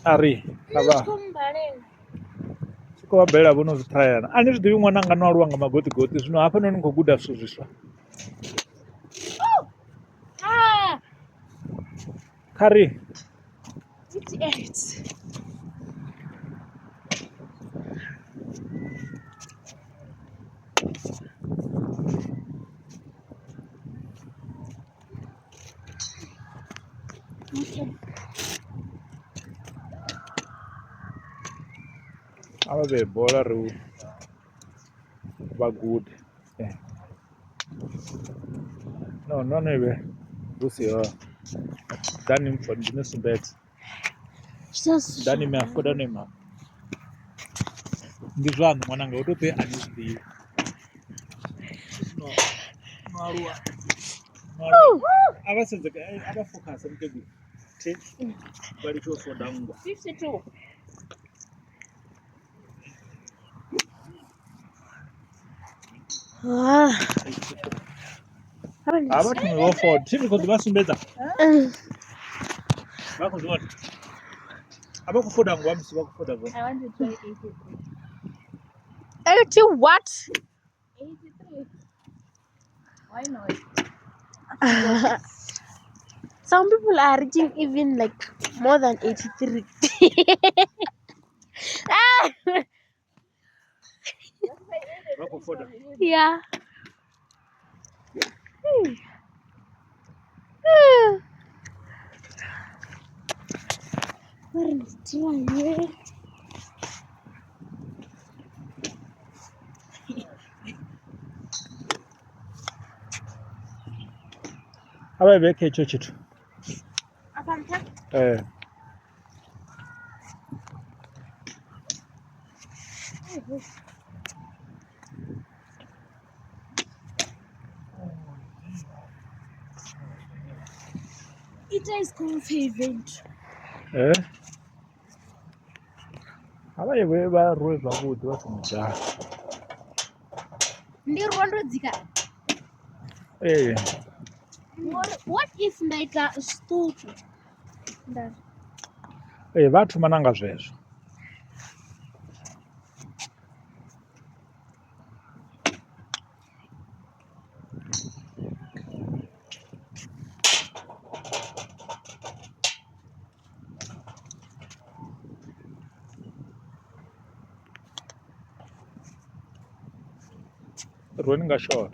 A ri a vha tshi khou vha balela vho no zwi ṱhayana a ni zwi ḓivhi ṅwananga no aluwa nga magoṱigoṱi zwino hafhanoni ni khou guda zwithu zwiswa. Kha ri 58. A vha vhee bola ri vha gude no no no vhe hu si hone ḓani ndi ni sumbedze ḓani ime afho ḓani ime afho ndi zwaṋu ṅwananga hu tou pfhi a ni zwi ḓivhi zwino no aluwa a vha sedze a vha fokhase mukegulu thi vha litshe u foda nngwa. 52. Ha vha thome vho foda thi ri khou ḓi vha sumbedza vha khou zwi vhona a vha khou foda nngwa musi vha khou foda vhone. I want to try 83. 80 what? 83. Why not? Some people are reaching even like more than 83. Ah! Vha khou foda. Yeah. A vha vhee kha hetsho tshithu. Afha nṱha? Ee. Ita is khou pfhi event. Eh? A vha ye vha rwe zwavhuḓi vha songo dzhaya. Ndi rwa ndo dzika. Ee. Ngori what if nda ita zwiṱuku? Nda Ee vha thoma na nga zwezwo. Rweni nga short.